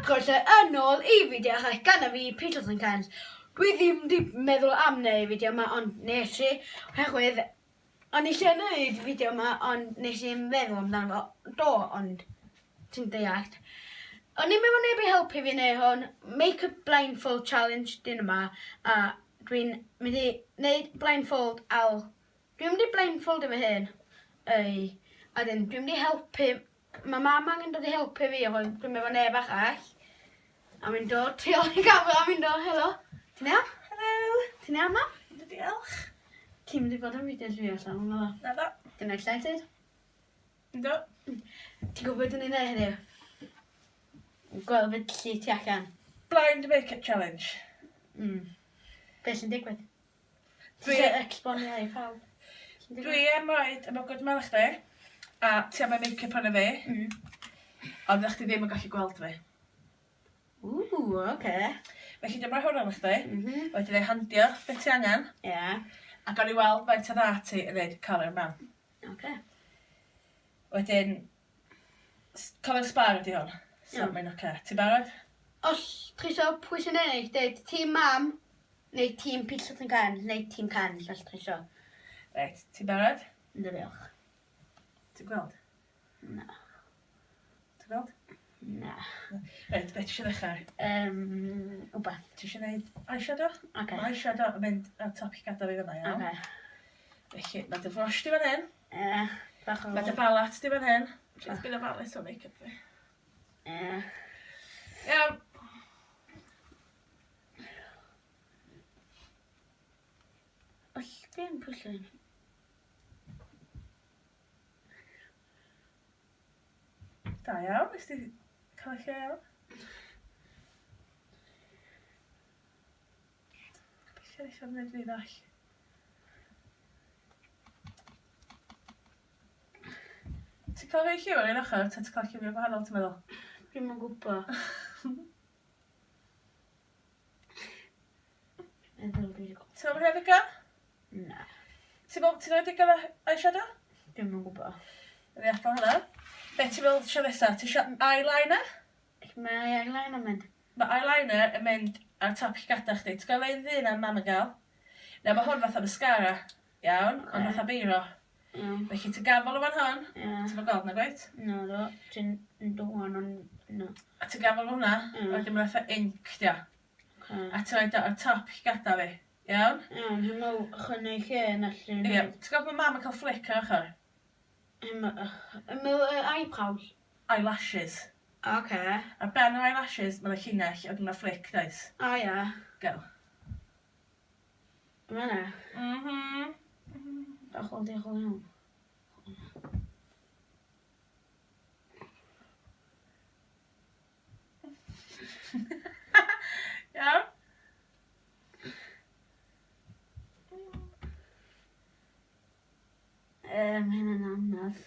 croeso yn ôl i fideo arall gan y fi, Peter St Cans. Dwi ddim di meddwl am neu fideo yma, ond nes i, oherwydd o'n i eisiau neud fideo yma, ond nes i meddwl amdano fo. Do, ond ti'n deall. O'n i'n meddwl neb i helpu fi neu hwn, Make-up Blindfold Challenge dyn yma, a dwi'n mynd i neud blindfold al... Dwi'n mynd i blindfold efo hyn, ei, a dyn dwi'n mynd i helpu Mae mam angen dod i helpu fi oherwydd dwi'm efo neb arall. A mae'n dod tu ôl i camera a mae'n dod, helo. Ti'n iawn? Helo. Ti'n iawn mam? Yndw diolch. Ti'n mynd i fod yn fideos fi allan o'n meddwl. Naddo. Ti'n excited? Yndw. Ti'n gwybod beth ni'n neud heddiw? Gweld beth lle ti allan. Blind Makeup Challenge. Beth sy'n digwydd? Dwi... Ti isio esbonio i pawb? Dwi am roid y mwgwd 'ma i chdi a ti am roi makeup arno fi. Ond fyddach chdi ddim yn gallu gweld fi. Ww oce. Felly dwi am roi hwn arno chdi. M-hm. Wedyn 'nai handio be' ti angen. Ie. A gawn ni weld faint o dda ti yn neud colur mam. Oce. Wedyn colur sbar ydi hwn. So Iawn. mae'n oce. Ti'n barod? Os chi isio pwy sy'n ennill deud tîm mam neu tîm Pizza Tin Can neu tîm Can os chi isio. Reit, ti'n barod? Yndw diolch. Ti'n gweld? Na. Ti'n gweld? Na. Reit, beth ti eisiau ddechrau? Wbath. Ti eisiau gwneud eyeshadow? Oce. Mae eyeshadow yn mynd ar top llygada fi fyna, iawn? Oce. Felly, mae dy frosh di fan hyn. Ie. Bach o... Mae dy balat di fan hyn. Please bydd ofalus o make-up fi. Ie. Iawn. Oll dwi'n pwysau. Da iawn, nes di cael y lle iawn. Gobeithio neith o'm neud fi ddall. Ti'n cael rhoi lliw ar un ochr ta ti'n cael lliwio gwahanol ti'n meddwl? Dwi'm yn gwybod. Meddwl dwi 'di Ti'n meddwl bo' hynna'n ddigon? Na. Ti'n meddwl ti'n rhoi digon o eyeshadow? Dwi'm yn gwybod. Nawn ni adal hwnna. Be' ti'n meddwl ti isio nesa? Ti isio eyeliner? Mae eyeliner yn mynd. Mae eyeliner yn mynd ar top llygada chdi. Ti'n gweld lein ddu 'na mam yn ga'l? Nawr ma' hwn fatha mascara, iawn, ond fatha beiro. Iawn. Felly ti'n gafel o fan hon. Ie. Ti'm yn gweld nagwyt? Naddo, ti'n dwan ond na. A ti'n gafel o hwnna, wedyn ma' fatha inc 'di o. Oce. A ti'n roid o ar top llygada fi. Iawn? Iawn, dwi'n meddwl chynnu lle yn allu Ie, ti'n gweld ma' mam yn cael flick ar ochr? Yn meddwl y eyebrows? Eyelashes. Oce. Ar ben yr eyelashes ma' 'na llinell a wedyn ma' flick does? O ia. Go. Ma' 'na. M-hm. Diolch yn diolch yn iawn. Iawn? Yym, hyn yn anodd.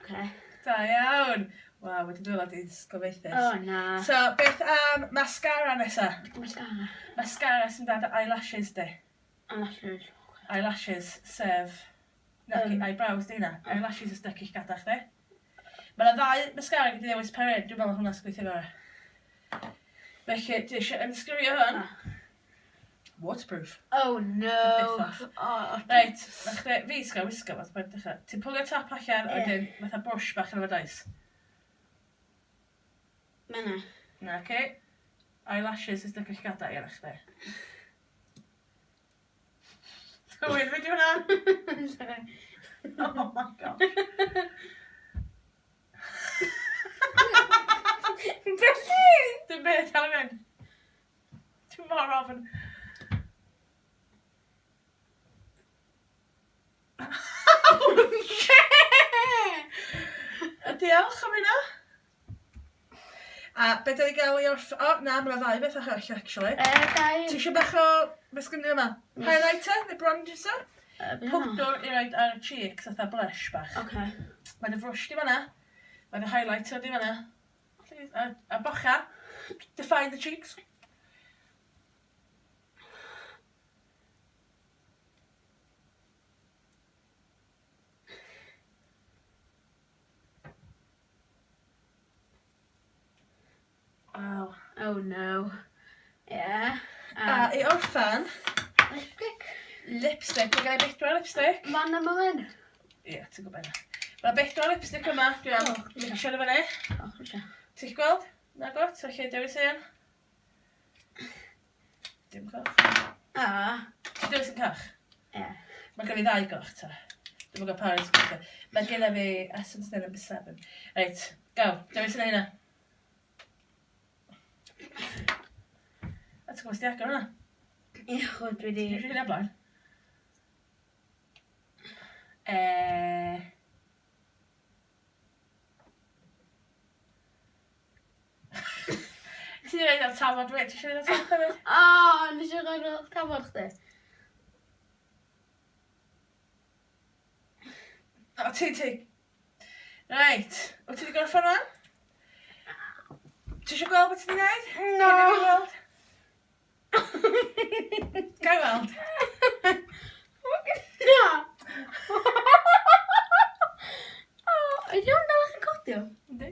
Oce. Da iawn! Waw, wedi dwylo di sglyfaethus. O na. So, beth am mascara nesa? Mascara. Mascara sy'n dad eyelashes di. Eyelashes. Eyelashes, sef... Na, um, eyebrows di hynna. Eyelashes yn styc i'ch gada chdi. Mae yna ddau mascara gyda ddewis per un. Dwi'n meddwl hwnna sy'n gweithio gorau. Felly, dwi eisiau unscrewio hwn. Ah. Waterproof. Oh no. Byth off. Oh, Reit, na chdi, fi sy'n cael wisgo fo, ti'n dechrau. Ti'n pwlio top allan, Ie. yeah. wedyn fatha brush bach yn efo does. Mae 'na. Na, oce. Eyelashes yn styc i'ch gada i arach chdi. Tywyn, be di hwnna? Sorry. Oh my gosh. Felly! Dim byd, dal i fynd. Dwi'n mor ofn. Diolch am hynna. A be da ni gael i orff... O, na, mae yna ddau beth arall, actually. Dau... Ti eisiau bach o... Beth sgynny yma? Highlighter neu bronzer? Powdwr i roid ar y cheeks, fatha blush bach. Oce. Mae dy frwsh di fanna. Mae dy highlighter di fanna. A, a bocha. Define the cheeks. Oh no. Yeah. A i orffan... Lipstick. Lipstick. Mae gen i bedwar lipstick. Fan yma fan. Ie, yeah, ti'n gwybod. Mae bedwar lipstick yma. Dwi am oh, mixio nhw fyny. Oh, Ti'n gweld? Na got, felly dewis un. Dim coch. A. Ti'n dewis yn coch? Ie. Yeah. Mae gen i ddau goch ta. Dwi'n gwybod Paris goch. Mae gen i fi Essence neu number 7. Reit, go. Dewis yna hynna. A ti'n gwybod sdi agor hwnna? Ie, chwyd dwi di... Ti'n hynna blaen? Ti wedi rhaid ar tafod dwi? Ti eisiau rhaid ar tafod hefyd? O, nes i rhaid ar tafod chdi. O, ti, ti. Reit, wyt ti wedi gorffen rwan? Ti eisiau gweld beth ti wedi gwneud? No. Cyn i fi weld? Ga i weld? Na! O, ydy hwn dal yn codio? Yndi.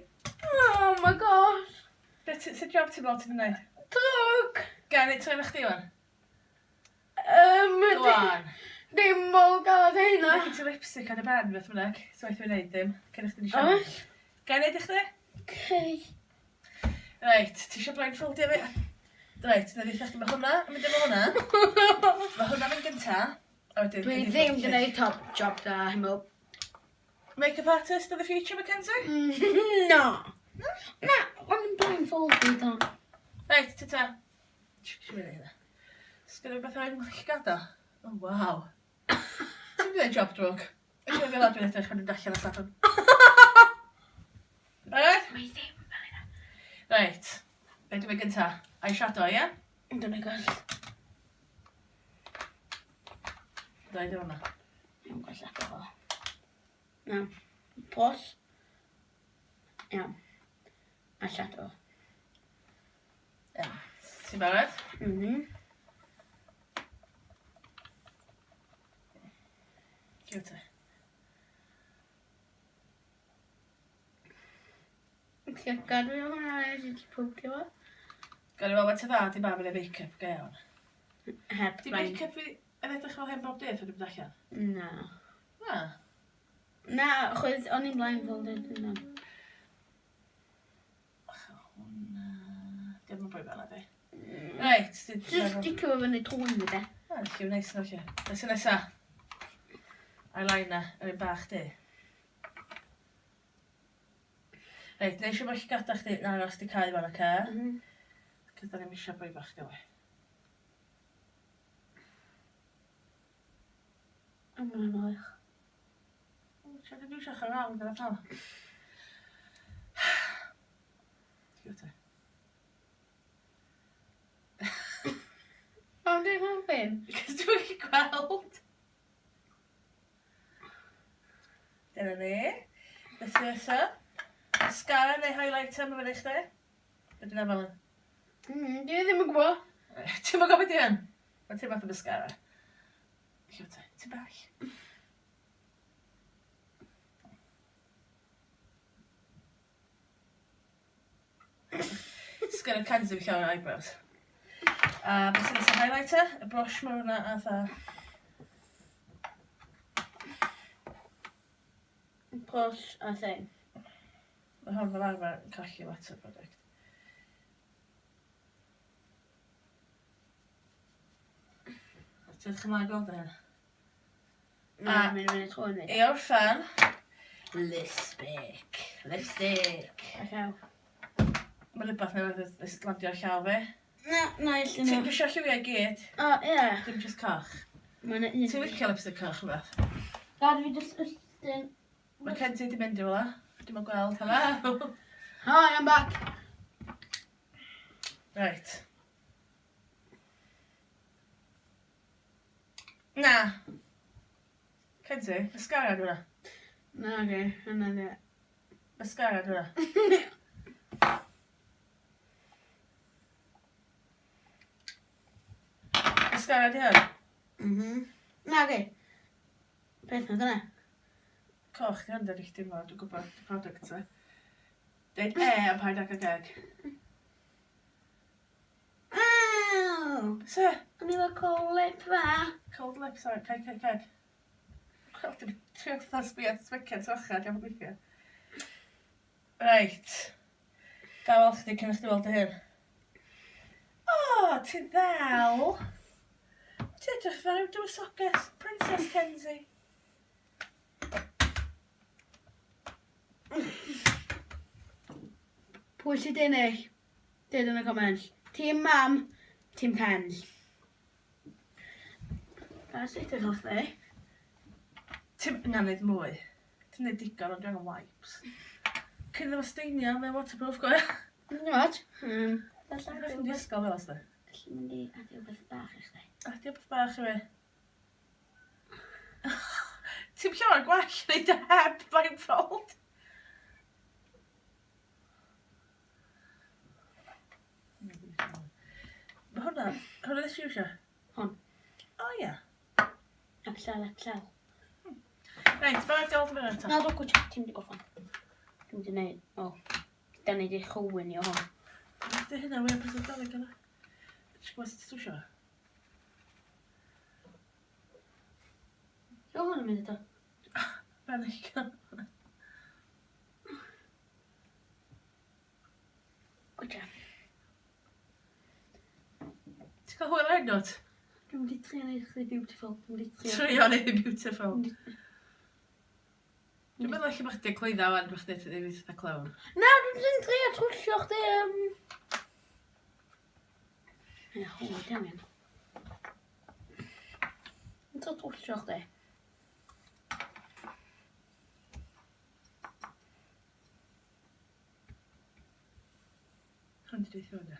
Oh my gosh. Be ti, sut job ti'n meddwl ti'n gwneud? Drwg! Ga i wneud trwy chdi wan? Go on. Dim mor galed hynna. Mae gen ti lipstick ar dy ben beth bynnag. So waeth fi wneud ddim. Cyn i chdi di siarad. Oes? Ga i wneud i chdi? Okay. Reit, ti eisiau blindfoldio fi? Reit, na ddeitha chdi, mae hwnna yn mynd efo hwnna. Mae hwnna'n mynd gynta. A wedyn... Dwi ddim di gwneud top job da, hyml. Make-up artist of the future, Mackenzie? Na. Na, o'n i'n blindfolded o. Reit, ta-ta. Ti'n mynd i hynna. Sgynna fi beth o'n llygada? Oh, waw. Ti'n gwneud job drwg. Ydw i'n fel dwi'n edrych pan dwi'n allan o sadwn. Reit? Mae ddim fel yna. Reit. Be dwi'n mynd gynta? Eyeshadow, ie? Dwi'n ei gweld. Dau ddim yma. Dwi'n gweld agor fo. Na. Pos. Iawn. Eyeshadow. Iawn. Ti'n barod? Mhm. Cute. Llygad fi hwnna, nes i pwcio fo. Gawn ni weld faint o dda di mam yn ei make-up go iawn. Heb Di make-up fi yn edrych fel hyn bob dydd pan dwi'n mynd allan? Na. Na. Na, chwydd o'n i'n blindfolded yna. Ach, hwnna... Dim yn bwy fel yna, di. Reit. Just sticio fo fyny trwy mi de. Na, lliw neis yn oce. Beth sy'n nesa? Eyeliner, yr un bach di. Reit, neu eisiau bod llygada chdi na aros di cau fan, oce? Mhm. Cos da ni'n eisiau brifo chdi, we. O, mae'n oech. Siarad yn iwsio char rawn, dyna pam. Ti'n gwybod Pam dwi'n hofyn? Cos dwi'n gallu gweld. Dyna ni. Beth sy'n nesa? Mascara neu highlighter, mae fyny chdi? Be dwi'n afel yn? Dwi ddim yn gwybod. Ti'n gwybod beth i hyn? Mae'n teimlo fath o mascara. Lle wyt ti? Ti'n bell? Sgynna Kenzie fi llawer o eyebrows. A beth sy'n nesaf highlighter? Y brush mae hwnna a tha... Brush a thing. Mae hwn fel arfer yn colli lot o'r product. Ti'n edrych ymlaen gweld hyn? Na, mae'n mynd i trwy ni. I orffen, lipstick. Lipstick. A llaw. Mae rhywbeth newydd nes landio ar llaw fi. Na, na, i Ti'n llun. eisiau lliwiau i gyd? O, ie. Dim just coch. Mae'n un. Ti'n licio lipstick coch rhywbeth? Gad fi just ystyn. Mae Kenzie di mynd i rhywle. Dwi'm yn gweld. Hello! Hi, I'm back. Right. Na. Kenzie, mascara di hwnna. Na, oce. Hynna di. Mascara di hwnna. Mascara di hwn. Na, oce. Beth na dyna? Coch di hwn, da chdi fo, dwi'n gwybod y product e. Deud e am paid ag ag. Se? O'n i efo cold lip fa. Cold lip, sorry. Ceg, ceg, ceg. Wel, dwi'n trio fatha sbio at sbeciau trocha, diolch yn gweithio. Reit. Ga i weld chdi cyn i chdi weld dy hun. O, ti ddel. Ti edrych fel rhyw dywysoges, Princess Kenzie. Pwy sydd 'di ennill? Deud yn y comments. Team mam, team Pens. Pa sut ydych chdi? Ti'n angen neud mwy. Ti'n neud digon ond dwi angen wipes. Cyn iddo fo steinio, mae'n waterproof go ia. What? Dwi'n mynd i ysgol fel ysdi. Felly mynd i adio beth bach i chdi. Adio beth bach i fi. Ti'n llawer gwell neud e heb blindfold. Mae hwnna, hwnna nes i iwsio? Hwn. O ia. Ap llaw, ap llaw. Reit, barod i ôl dy fyny Na, dwi'n gwybod, ti'n mynd i gorffan. Dwi'n mynd i neud, o. Da ni di chywin i o hwn. Di hynna wir peth o dolyg yna. Ti'n gwybod sut ti'n iwsio fo? Yw hwn yn mynd eto? Ben eich Gwyta. Ti'n cael hwyl ar hyn, dwt? Dwi'n mynd i trio neud chdi beautiful. Dwi'n mynd i trio. Trio neud i beautiful. Dwi'n meddwl ella bod chdi'n clwydda wan, bod chdi'n neud fatha clown. Na, dwi'n mynd trio trwsio chdi. Ie, hwn di angen. Dwi'n trio trwsio chdi. Hwn di dweithio hwnna.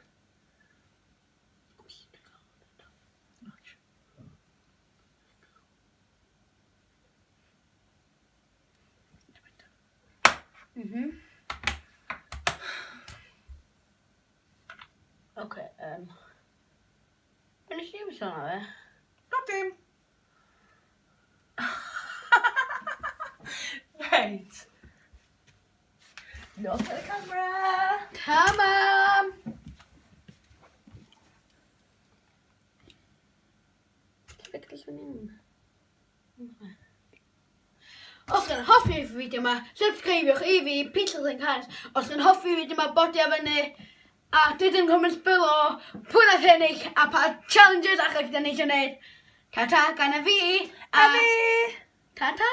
Oce, yym. Be nes i sôn am fe? Bob dim. Reit. Nôl at y camera. Come on! Beth fan hyn? Os chi'n hoffi'r fideo yma, subscribiwch i fi, Peter Thing Hans. Os chi'n hoffi'r fideo yma, bodio fyny a dweud yn comments below pwy nath ennill a pa challenges achos da ni eisiau gwneud. Ta ta gan y fi A fi! Ta ta!